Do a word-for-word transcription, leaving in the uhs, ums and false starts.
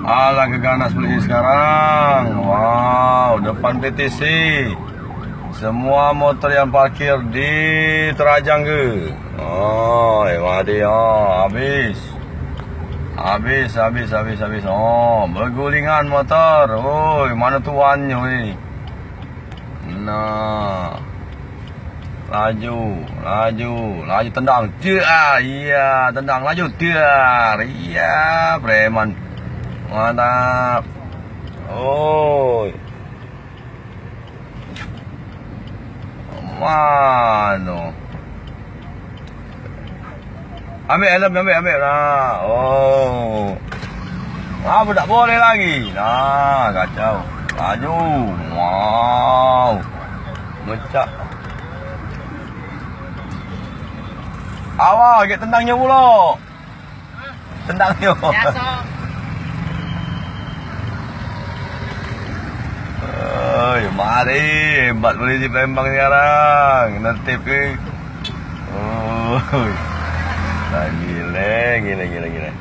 Alah, ke ganas polisi sekarang. Wow, depan P T C. Semua motor yang parkir diterajang ke. Oh, eh, mati, oh, habis. Habis, habis, habis, habis. Oh, begulingan motor. Oi, mana tuannya ni? Nah. Laju, laju, laju tendang. Tiar, iya, tendang laju. Tiar, iya, preman. Mantap. Oi. Mano? Ambek helm, ambek, ambek. Nah, oh. Apa tak boleh lagi? Nah, kacau. Laju. Wow. Mecak. Awal, agak tendangnya pula. Tendangnya. Biasa. Oi, mari, hebat polisi Palembang sekarang. Nertib ke? Oi. Lah, gile, gile, gile, gile.